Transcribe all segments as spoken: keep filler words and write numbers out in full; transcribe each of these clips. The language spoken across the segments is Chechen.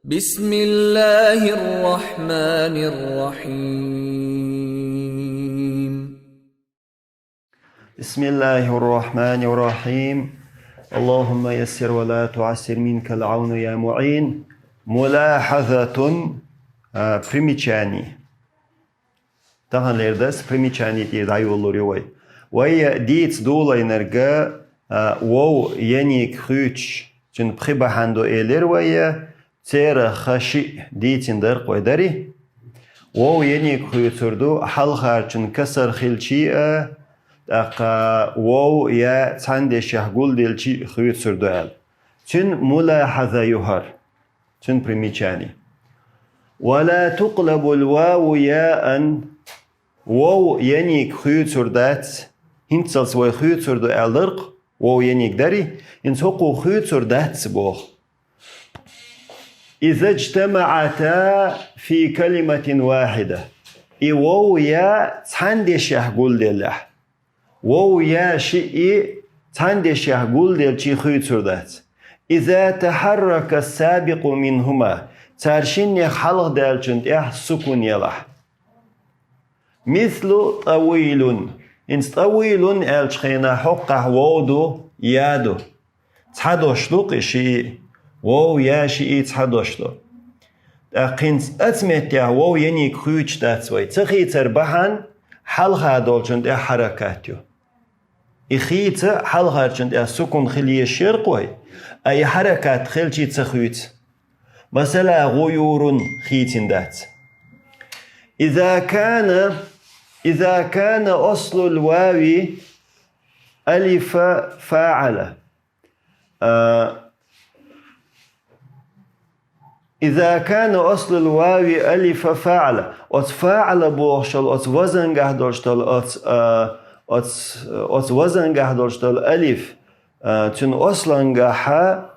بسم الله الرحمن الرحيم. بسم الله الرحمن الرحيم. اللهم يسر ولا تعسر، منك العون يا معين. ملاحظة, а, примечание. Таханлера дас примечание тӀера дӀайолалур ю вай. Вай дийца долайнарг, а, вов ениг хуьйцуш, цуьнан пхи бахьана ду элира вай, церан ха шиъ дийцина дара-кх вай, дарий? Вов ениг хуьйцур ду хьалхарчун касра хилчий а, тӀаккха вов я цхьана дешех гулделчий а хуьйцур ду аьлла. Цуьнан мулахьаза ю хӀара. Цуьнан примечание. ولا تقلب الواو ياء. Вов ениг хуьйцур дац. ХӀинццалц вай хуьйцур ду аьлла дара-кх, вов ениг дарий, хӀинца хӀокхо хуьйцур дац боху. إذا اجتمعتا في كلمة واحدة. И вов я цхьана дешех гулделлехь. Вов я шиъ цхьана дешех гулделчий хуьйцур дац. إذا تحرك السابق منهما. Цара шиннех хьалха даьллачун тӀехь сукун елахь. مثل طويل. ХӀинца طويل аьллачу хенахь хӀокхахь вов ду, я ду. Цхьа дош ду-кх и шиъ. Вов, я, шиъ цхьа дош ду. ТӀаккха хӀинца оцу меттехь вов ениг хуьйцуш дац вай. Ца хийцар бахьана хьалха долчун тӀехь хьаракат ю. И хийца хьалхарчун тӀехь сукун хила езаш яра-кх вай, а и хьаракат хилчий ца хуьйцу. Масала, غيور хийцина дац. إذا كان، إذا كان أصل الواو ألف فاعل. А, إذا كان أصل الواو ألف فاعل. Оцу фаъала бохуш долу, оцу вазангахь долуш долу, оцу, а, оцу, оцу вазангахь долуш долу алиф, а, цуьнан ослангахьа,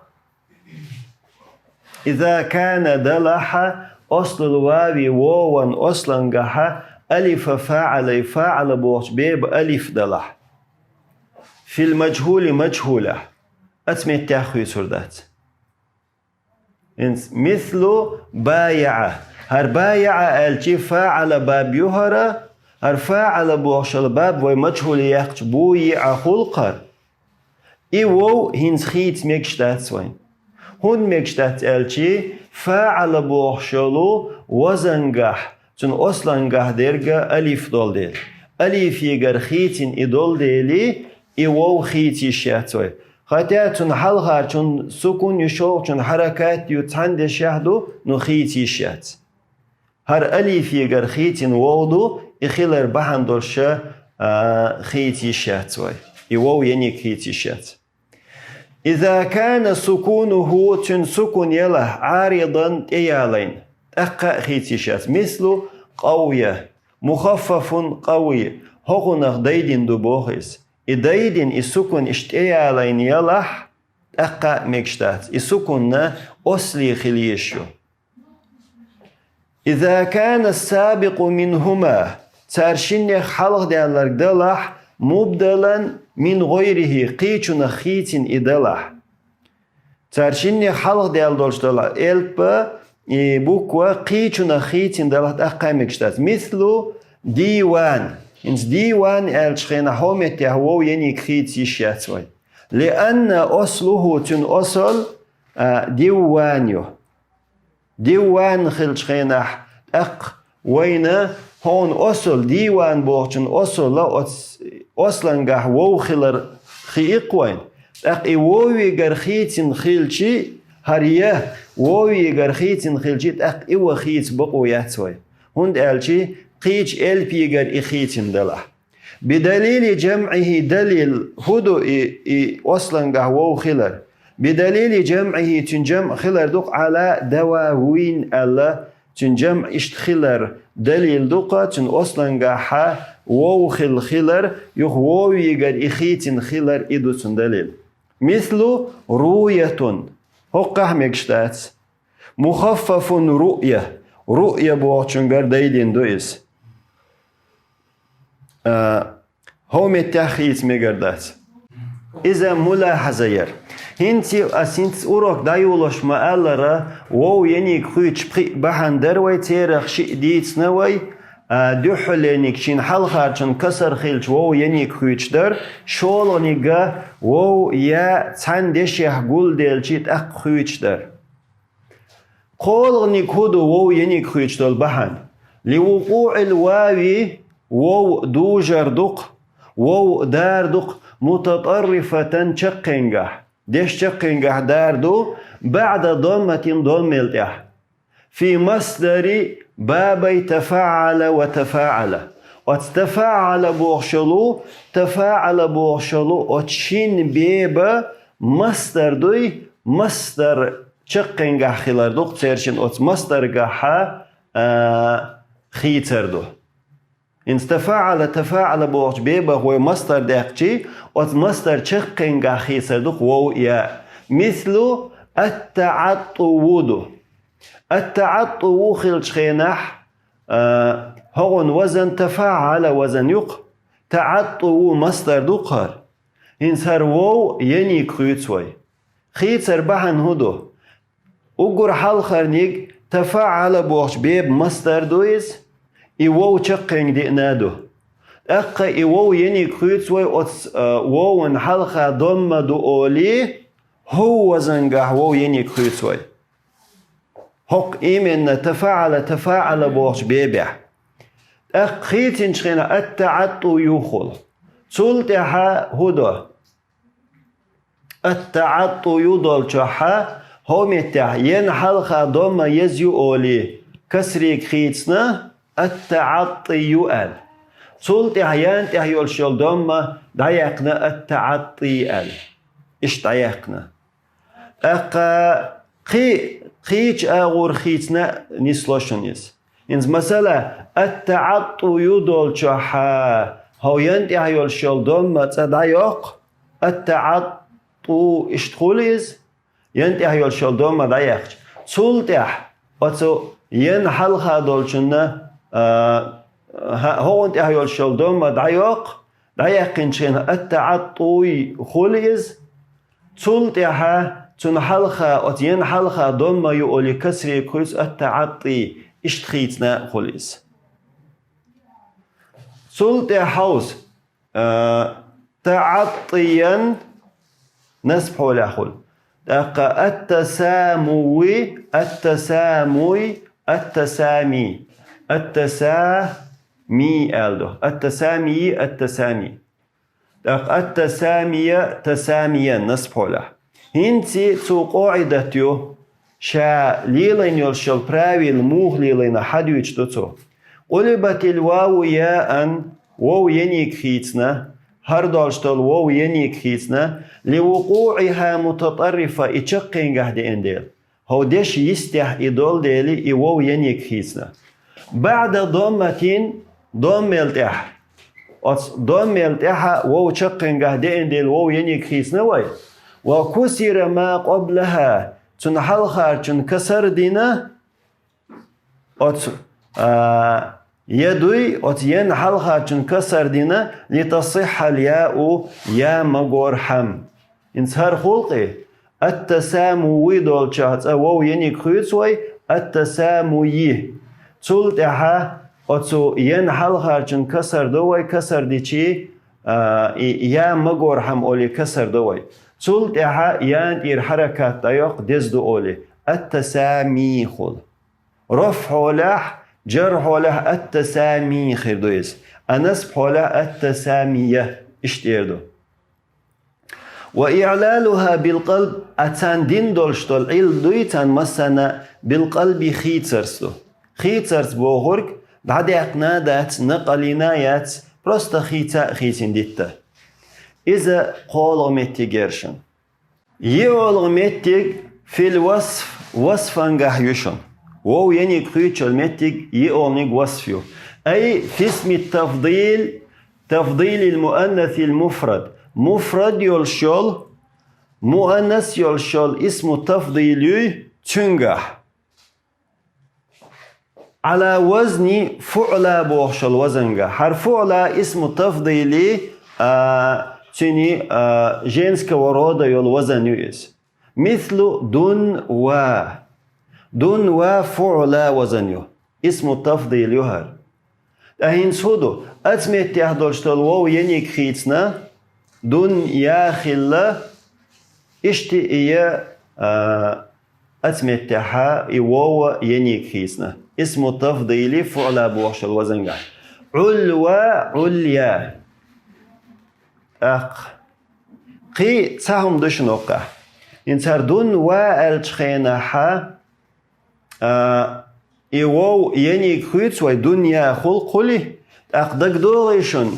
إذا كان далахьа, أصل الواو, вован ослангахьа, ألف فاعل, фаъала бохучу беба алиф далахь. في المجهول, мажхулехь. Оцу меттехь хуьйцур дац. ХӀинца مثل بايع. ХӀара بايع аьлчи фаъала баб ю хӀара, хӀара фаъала бохуш йолу баб вай мажхуле яьккхича буйиъа хуьлу-кх хӀара. И вов хӀинца хийца мегаш дац вайн. ХӀунда мегаш дац аьлчи, фаъала бохуш йолу вазангахь, цуьнан ослангахь дерг алиф долу дела. Алифегара хийцина и долу дела, и вов хийца йиш яц вай. Хотя цуьнан хьалхарчун сукун ю, шолгӀачун хьаракат ю, цхьана дешех ду, но хийца йиш яц. ХӀара алифегара хийцина вов ду, и хилар бахьана долуш, а, хийца йиш яц вай. И вов ениг хийца йиш яц. إذا كان سكونه, цуьнан сукун елахь, عارضا, тӀеялайна, тӀаккха а хийца йиш яц. مثل قوي, مخفف قوي, хӀокхунах дайдина ду боху иза. И дайдина, и сукун иштта тӀеялайна елахь, тӀаккха а мегаш дац. И сукунна осле хила езаш ю. إذا كان السابق منهما, цара шиннех хьалха даьлларг далахь, مبدلا من غيره, кхечунах хийцина и далахь. Цара шиннех хьалха даьлла долуш долу элп, и буква кхечунах хийцина далахь, тӀаккха а мегаш дац. مثل ديوان. ХӀинца ديوان аьллачу хенахь хӀокху меттехь вов ениг хийца йиш яц вай. لأن أصله, цуьнан осал, а, ديوان ю. Диван хилчу хенахь, тӀаккха вайна хьуна осал, диван бохучун осал оц-, ослангахь вов хилар хиикх вайн. ТӀаккха и вовигар хийцина хилчи, хӀара я вовигар хийцина хилчи, тӀаккха и ва хийца бакъо яц вай. ХӀунда аьлчи кхечу элпигар и хийцина далахь. بدليل جمعه, далил хӀун ду и, и ослангахь вов хилар? بدليل جمعه, цуьнан жамъ хилар ду-кх على دواوين аьлла, цуьнан жамъ иштта хилар далил ду-кх, цуьнан ослангахьа вов хилла хилар, юха вовигар и хийцина хилар и ду цуьнан далил. مثل روية, хӀокхахь мегаш дац. مخفف رؤية, руъя бохучуьнгара дайдина ду иза. А, хӀокху меттехь хийца мегар дац. Иза мулахьаза яр. ХӀинца ас хӀинца урок дӀайолош ма-аллара, вов ениг хуьйцуш пхиъ бахьана дар вай, церах шиъ дийцина вай, а, дуьххьалениг шин хьалхарчун касар хилча вов ениг хуьйцуш дар, шолгӀанига вов я цхьана дешех гулделчи тӀаккха хуьйцуш дар. КхоалгӀаниг хӀун ду вов ениг хуьйцуш долу бахьана? ЛивукъуӀил вави, вов дужар дукх, вов дар дукх, мутатӀаррифатан чаккхенгахь, деш чаккхенгахь дар ду, баӀда домматин доммел тӀехь. Фи масдари бабай тафаӀала ва тафаӀала. Оцу тафаӀала бохуш йолу, тафаӀала бохуш йолу оцу шин беба масдар дуй, масдар чаккхенгахь хилар ду-кх цершин, оцу масдаргахьа, а, хийцар ду. ХӀинца тафаӀала, тафаӀала бохучу бебах вай масдар даьккхичи, оцу масдар чаккхенгахь хийцар ду-кх вов я. Мислу ат-таӀаттӀу ву ду. Ат-таӀаттӀу ву хилчу хенахь, а, хӀогӀун вазан тафаӀала вазан ю-кх. ТаӀаттӀу ву масдар ду-кх хӀара. ХӀинца хӀара вов ениг хуьйцу вай. Хийцар бахьана хӀун ду? Уггар хьалхарниг тафаӀала бохучу беба масдар ду иза, и вов чаккхенга деана ду. ТӀаккха и вов ениг хуьйцу вай оцу, а, вован хьалха домма ду олий, хӀов вазангахь вов ениг хуьйцу вай. ХӀокху именно тафаӀала, тафаӀала бохучу бебехь. ТӀаккха хийцинчу хенахь ат-таӀаттӀу ю хуьлу. Цул тӀаьхьа хӀун до? Ат-таӀаттӀу ю долчохьа, хӀокху меттехь ен хьалха домма еза ю олий, касрига хийцина, ат-таӀаттӀи ю аьлла. Цул тӀаьхьа ян тӀехь йолуш йолу домма дӀаяьккхина, ат-таӀаттӀи аьлла. Иштта дӀаяьккхина. ТӀаккха кхин, кхечу агӀор хийцина нисло шуна иза. ХӀинца масала, ат-таӀаттӀу ю долчохьа, хӀокху ян тӀехь йолуш йолу домма цкъа дӀайоккху, ат-таӀаттӀу иштта хуьлу иза, ян тӀехь йолуш йолу домма дӀаяьккхича. Цул тӀаьхьа оцу ян хьалха долчунна, а, хӀа-, хӀокхунна тӀехь йолуш йолу домма дӀайоккху, дӀаяьккхинчу хенахь ат-таӀаттӀуй хуьлу иза, цул тӀаьхьа цунна хьалха, оцу ян хьалха домма ю олий касрига хуьйцу, ат-таӀаттӀи, иштта хийцина хуьлу иза. Цул тӀаьхьа хьовса, а, таӀаттӀиян насб хьолехь хуьлу. ТӀаккха ат-тасамуй, ат-тасамуй, ат-тасами. Ат-тасами аьлла ду. Ат-тасамий, ат-тасами. ТӀаккха ат-тасамия, тасамиян насб хьолехь. ХӀинца цу къоӀидат ю, ша лелийна йолуш йолу правила муха лелийна хьадуьйцуш ду цо. Къулибатил ваву яан, вов ениг хийцина, хӀара долуш долу вов ениг хийцина, ливукъуӀиха мутатӀаррифа, и чаккхенгахь деана дела. ХӀокху дешан йистехь и долу дела, и вов ениг хийцина. БаӀда домматин, доммел тӀехь. Оцу доммел тӀехьа вов чаккхенгахь деана дела вов ениг хийцина вай. Ва кусира ма къаблаха, цунна хьалхарчун касар дина, оцу, а, я дуй, оцу ян хьалхарчун касар дина, литасиххьал яу, я магорхьама. ХӀинца хӀара хуьлу-кх и, ат-тасамуй долчохь цкъа вов ениг хуьйцу вай, ат-тасамуй. Цул тӀаьхьа оцу ян хьалхарчун касар до вай, касар дичи, а, и я магорхьама олий касар до вай. Цул тӀаьхьа ян тӀера хьаракат дӀайоккху, деза ду олий, ат-тасами хуьлу. Рафъ хьолехь, джар хьолехь ат-тасами хир ду иза. А насб хьолехь ат-тасамия, иштта эр ду. Ва иълалуха билкъалб, а царна дин долуш долу Ӏилла дуй царна массарна, билкъалби хийцарца ду. Хийцарца бохург дӀадаьккхина а дац, накъалийна а яц, просто хийца а хийцина дитта. Иза кхоалгӀа меттиг яра шуна. ЙиъолгӀа меттиг фил васф, васфангахь ю шуна. Вов ениг хуьйцучу меттиг йиъолгӀаниг васф ю. Ай фисми тафдил, тафдилил муаннасил муфрад. Муфрад йолуш йолу, муаннас йолуш йолу исму тафдил юй цуьнгахь. Ӏала вазни фуъла бохуш йолу вазанга. ХӀара фуъла исму тафдили, а, цуьнан, а, женского рода йолу вазан ю иза. Мислу дун ва. Дун ва фуъла вазан ю. Исму тафдил ю хӀара. Ткъа хӀинца хӀун ду? Оцу меттехь долуш долу вов ениг хийцина, дун я хилла, иштта и я, а, оцу меттехьа и вов ениг хийцина. Исму тафдили фуъла бохуш йолу вазангахь. Ӏулва, Ӏулъя. ТӀаккха кхин цхьа хӀума ду шуна оккхахь. ХӀинца хӀара дун ва аьллачу хенахьа, а, и вов ениг хуьйцу вай, дунъя хул кхули, тӀаккха дагадогӀий шуна,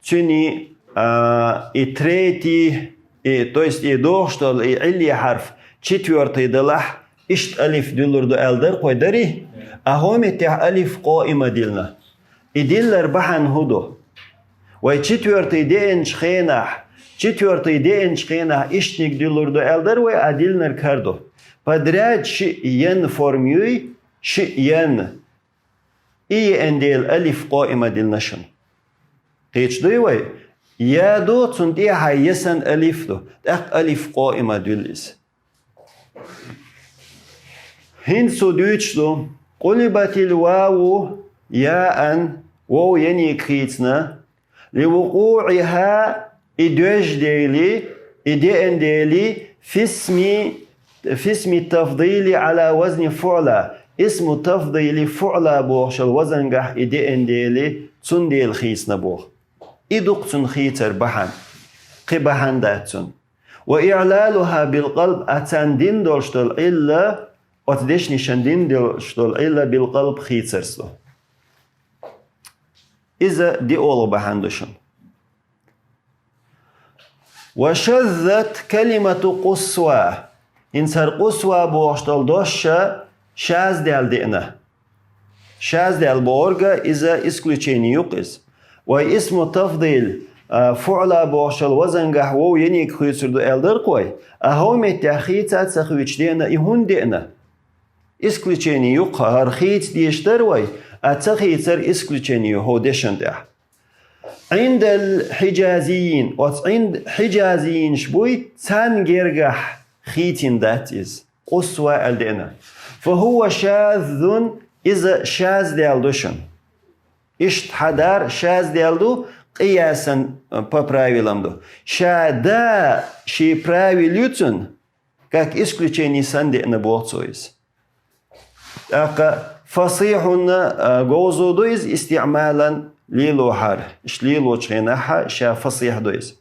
цуьнан, а, и третий, и, то есть и дохуш долу и Ӏилли хьарф четвёртый далахь, иштта алиф дуьллур ду аьлла дара-кх вай, дарий? А хӀокху меттехь алиф къоима диллина. И диллар бахьана хӀун ду? Вай четвёртый деанчу хенахь, четвёртый деанчу хенахь иштаниг дуьллур ду аьлла дара вай, а диллинарг хӀара ду. Подряд шиъ ян форма юй, шиъ ян. И еана дела алиф къоима диллина шуна. Кхеташ дуй вай? Я ду, цунна тӀехьа я санна алиф ду, тӀаккха алиф къоима дуьллу иза. ХӀинца цо дуьйцуш ду: «Къулибатил ваву яан», вов ениг хийцина, «ливукъуӀиха», и доьжна дели, и деана дели, «фисми, фисми тафдили Ӏала вазни фуъла», исму тафдили фуъла бохуш йолу вазангахь и деана дели, цундела хийцина боху. И ду-кх цуьнан хийцар бахьана. Кхин бахьана дац цуьнан. «Ва иълалуха билкъалб», а царна дина долуш долу Ӏилла, оцу дешнашна дина долуш долу Ӏилла билкъалб хийцарца ду. Иза диъолгӀа бахьана ду шуна. «Ва шаззат калимату къусва». ХӀинца хӀара къусва бохуш долу дош шаз даьлла деана. Шаз даьлла бохург иза исключение ю-кх иза. Вай исму тафдил, а, фуъла бохуш йолу вазангахь вов ениг хуьйцур ду аьлла дара-кх вай. А хӀокху меттехь хийца а ца хуьйцуш деана, и хӀунда деана? Исключение ю-кх, хӀара хийца дезаш дара вай, а ца хийцар исключение ю хӀокху дешан тӀехь. «Ӏиндал хьиджазийин», оцу Ӏинд-, хьиджазийинаш буй, царна гергахь хийцина дац иза. Къусва аьлла деана. «Фа хӀува шаззун», иза шаз даьлла ду шуна. Иштта хьадар шаз даьлла ду, къиясан, э, по правилам ду. Ша да ши правил ю цуьнан, как исключение санна деана боху цо иза. ТӀаккха фасихьунна, а, говзо ду иза истиъмалан лело хьара. Иштта лелочу хенахьа ша фасихь ду иза.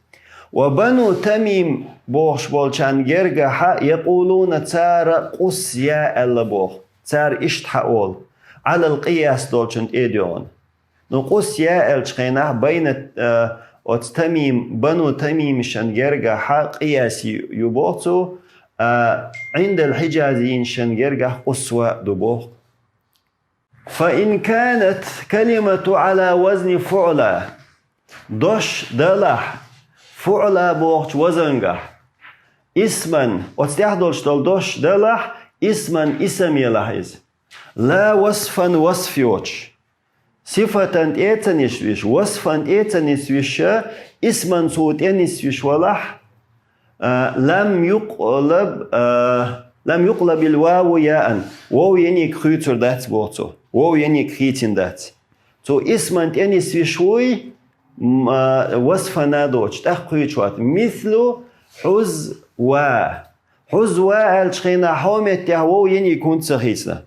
«Ва бану Тамим» бохуш болчарна гергахьа «якъулуна», цара «къусъя» аьлла боху. Цара иштта хьаолу. «Ӏалал къияс» долчун тӀедоьгӀна. Ну, «къусъя» аьллачу хенахь байна, а, оцу Тамим, бану Тамимшан гергахьа къияс ю, ю боху цо, а, «Ӏиндал хьиджазийиншан» гергахь «къусва» ду боху. «Фа ин канат калимату Ӏала вазни фуъла». Дош далахь, фуъла бохучу вазангахь. Исман, оцу тӀехь долуш долу дош далахь, исман, исам елахь иза. Ла васфан, васф йоцуш. Сифатан тӀе а ца нисвеш, васфан тӀе а ца нисвеш, исман цо тӀе нисвеш валахь, а, лам юкълаб, а, лам юкълабил ваву яан. Вов ениг хуьйцур дац боху цо. Вов ениг хийцина дац. Цо исман тӀе нисвеш вуй, м, а, васфана доцуш, тӀаккха кхуьйчу вац. Мислу хьузва. Хьузва аьллачу хенахь хьо меттехь вов ениг хӀунда ца хийцина?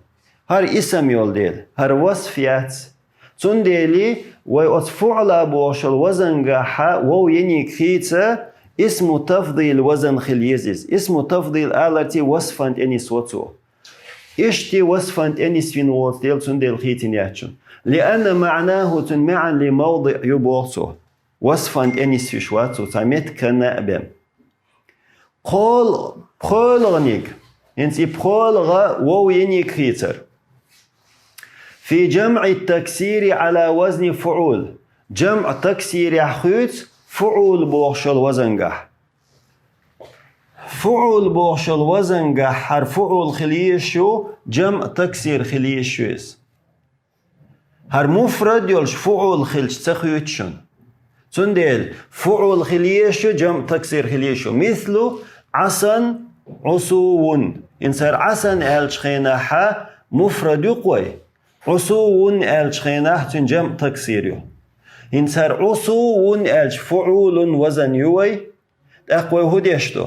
ХӀара исам йолу дела, хӀара васф яц. Цундели вай оцу фуъла бохуш йолу вазангахьа вов ениг хийца, исму тафдил вазан хила еза иза. Исму тафдил аларций васфан тӀе нисво цо. Иштта васфан тӀе нисвина воцу дела, цундела хийцина яц шуна. Лианна маънаху, цуьнан маьӀна ли мавдиъ ю боху цо. Васфан тӀе нисвеш вац цо, цхьа меттигана а бен. Пхол-, пхоьлгӀаниг. ХӀинца и пхоьлгӀа вов ениг хийцар. Фи джамъи таксири Ӏала вазни фуъул. Джамъ таксирехь хуьйцу фуъул бохуш йолу вазангахь. Фуъул бохуш йолу вазангахь хӀара фуъул хила езаш ю, джамъ таксир хила езаш ю иза. ХӀара муфрад йолуш фуъул хилча ца хуьйцу шуна. Цундела фуӀул хила езаш ю, жамӀ таксир хила езаш ю. Мислу Ӏасан, Ӏусувун. ХӀинца хӀара Ӏасан аьллачу хенахь муфрад ю-кх вай. Ӏусувун аьллачу хенахь цуьнан жамӀ таксир ю. ХӀинца хӀара Ӏусувун аьлча фуӀулун вазан ю вай. ТӀаккха вай хӀун деш ду?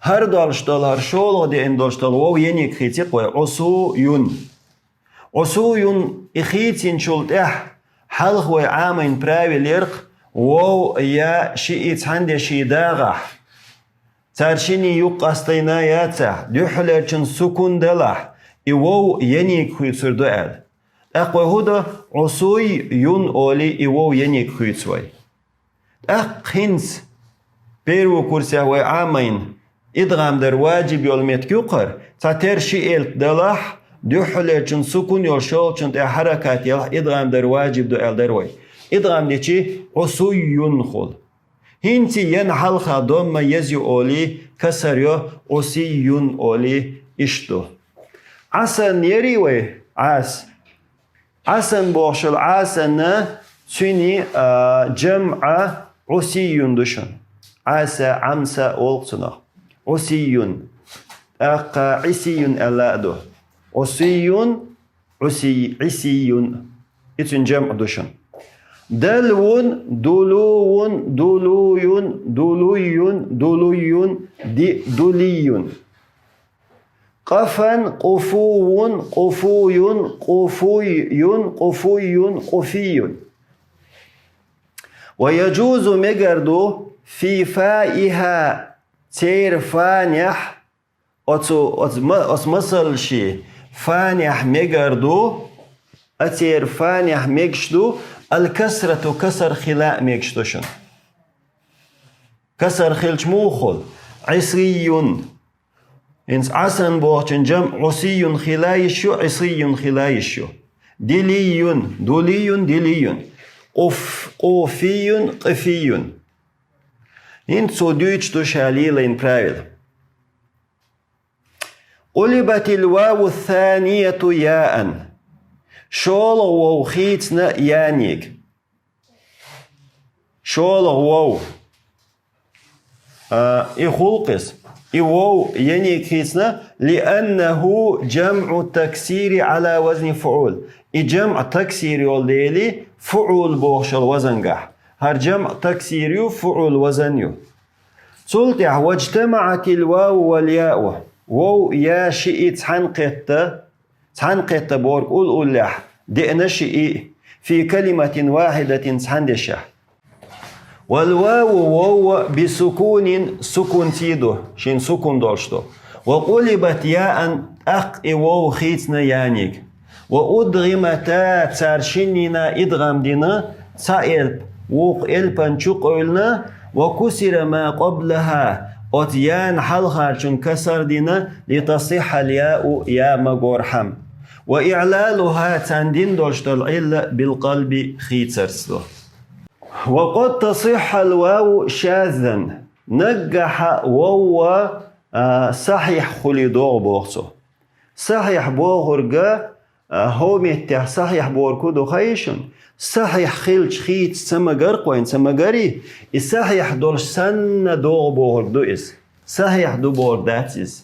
ХӀара долуш долу, хӀара шолгӀа деана долуш долу вов ениг хийци-кх вай, Ӏусуюн. Ӏусуюн и хийцинчул тӀаьхьа хьалха вай Ӏамийна правил яра-кх вов, я, шиъ цхьаьна деши дагӀахь, цара шиннан юкъ къастийна яцахь, дуьххьалерчун сукун далахь, и вов ениг хуьйцур ду аьлла. ТӀаккха вай хӀун до? Ӏусуй юн олий, и вов ениг хуьйцу вай. ТӀаккха хӀинца первый курсехь вай Ӏамийна идгӀам дар ваджиб йолу меттиг ю-кх хӀара, цхьа тера ши элп далахь, дуьххьалерчун сукун йолу шолгӀачун тӀе хьаракат ялахь, идгӀам дар ваджиб ду аьлла дара вай. ИдгӀам дичи Ӏусуй юн хуьлу. ХӀинца ян хьалха домма еза ю олий, касар йо, Ӏусуй юн олий, иштта ду. Ӏасан яра вай, Ӏас. Ӏасан бохуш йолу Ӏасанна цуьнан, а, жамӀа Ӏусийюн ду шуна. Ӏаса, Ӏамса олу-кх цунах. Ӏусийюн. ТӀаккха Ӏисийюн аьлла а ду. Ӏусийюн, Ӏусий-, Ӏисийюн. И цуьнан жамӀ ду шуна. Далвун, дулувун, дулуюн, дулуйюн, дулуйюн, ди-, дулийюн. Къафан, къуфувун, къуфуюн, къуфуйюн, къуфуйюн, къуфийюн. Ва яджузу, мегар ду, фи фаихӀа, церан фанехь, оцу, оцу ма-, оцу масалши фанехь мегар ду, а церан фанехь мегаш ду, аль-касрату, касар хила а мегаш ду шуна. Касар хилча муха хуьлу? Ӏисийюн. ХӀинца Ӏасан бохучун жамӀ Ӏусийюн хила йиш ю, Ӏисийюн хила йиш ю. Дилийюн, дулийюн, дилийюн. Къуф-, къуфийюн, къифийюн. ХӀинца цо дуьйцуш ду ша лелийна правила. Къулибатил ваву санияту яан. ШолгӀа вов хийцина яниг. ШолгӀа вов. А, и хӀуллакх иза. И вов ениг хийцина, лианнаху жамӀу таксири Ӏала вазни фуӀул. И жамӀ таксир йолу дели, фуӀул бохуш йолу вазангахь. ХӀара жамӀ таксир ю, фуӀул вазан ю. Цул тӀаьхьа, важтамаӀатил ваву вал яу. Вов, я, шиъ цхьаьна кхетта, цхьаьна кхетта бохург уллехь деана шиъ, фи калиматин вахидатин, цхьаьна дешехь. Вал ваву, вов, би сукунин, сукунций ду, шин сукун долуш ду. Ва къулибат яан, тӀаккха и вов хийцина яниг. Ва удгӀимата, цара шиннина идгӀам дина, цхьа элп вукху элпан чу къевлина, ва кусира ма къаблаха, оцу ян хьалхарчун касар дина, литасиххьал яу, я магорхьама. Ва иӀлалуха, царна дин долуш долу Ӏилла билкъалби хийцарца ду. Ва къад тасиххьал ваву шаззан, наггахьа вовва, а, сахьихь хуьлий догӀу боху цо. Сахьихь бохурга, а, хӀокху меттехь сахьихь бохург хӀун ду хаий шуна? Сахьихь хилча хийца ца магар кхойна, ца магари, и сахьихь долуш санна догӀу бохург ду иза. Сахьихь ду бохург дац иза.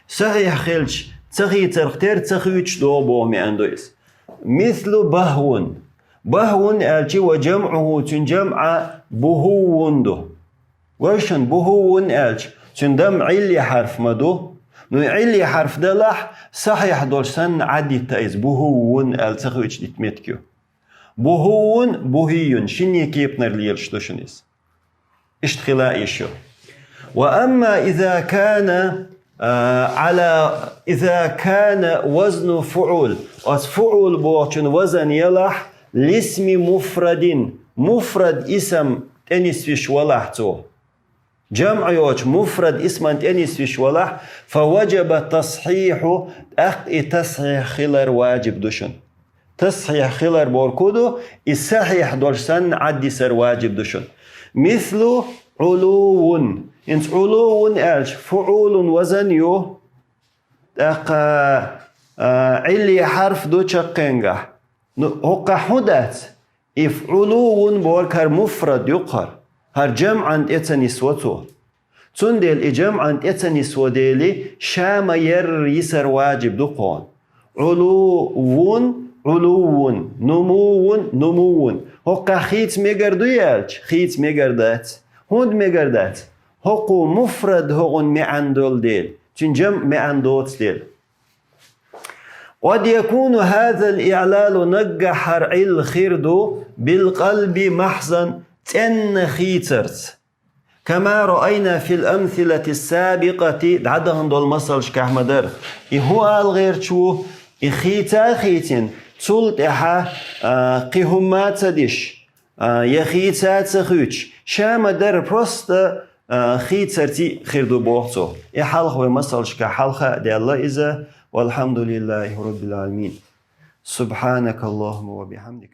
Сахьихь хилча, ца хийцарх тера ца хуьйцуш догӀу боху маьӀна ду иза. Мислу бахӀвун. БахӀвун аьлчи ва жамӀуху, цуьнан жамӀа бухӀуввун ду. Вайшан бухӀуввун аьлча, цуьнан дам Ӏилли хьарф ма ду. Ну, Ӏилли хьарф далахь, сахьихь долуш санна Ӏаддитта иза бухӀуввун аьлла ца хуьйцуш дитта меттиг ю. БухӀуввун, бухӀийюн, шинне кепанара лелаш ду шуна иза. Иштта хила йиш ю. Ва амма иза кана, а, Ӏала, иза кана вазну фуӀул. Оцу фуӀул бохучун вазан ялахь, лисми муфрадин, муфрад исам тӀенисвиш валахь цо. ЖамӀ йоцу муфрад исман тӀенисвиш валахь, фа ваджаба тасхьихьу, тӀаккха и тасхьихь хилар ваджиб ду шуна. Тасхьихь хилар бохург хӀун ду, и сахьихь долуш санна Ӏаддисар ваджиб ду шуна. Мислу Ӏулувун. ХӀинца Ӏулувун аьлча, фуӀулун вазан ю, тӀаккха, а, Ӏилли хьарф ду чаккхенгахь. Ну, хӀокхахь хӀун дац? Иф гӀулуввун бохар муфрад ю-кх хӀара. ХӀара жамӀан тӀе ца нисво цо. Цундела и жамӀан тӀе ца нисво дели, ша ма ярра йисар важиб ду-кх хьона. ГӀулуввун, гӀулуввун, нумуввун, нумуввун. ХӀокхахь хийца мегар ду яьлча, хийца мегар дац. ХӀунда мегар дац? ХӀокхо муфрад хӀокхун маьӀан долу дела, цуьнан жамӀ маьӀан доцу дела. قد يكون هذا الإعلال, наггахь хӀара Ӏилла хир ду, بالقلب محضا, цӀенна хийцарца. كما رأينا في الأمثلة السابقة, дӀадахана долу масалшкахь ма-дарра. И хӀун ала гӀерташ ву, и хийца а хийцина, цул тӀаьхьа, а, кхин хӀумма а ца деш, а, я хийца а ца хуьйцуш, ша ма-дарра просто, а, хийцарца хир ду боху цо. И хьалха вай масалшкахь хьалха а даьлла иза. والحمد لله رب العالمين. سبحانك اللهم وبحمدك.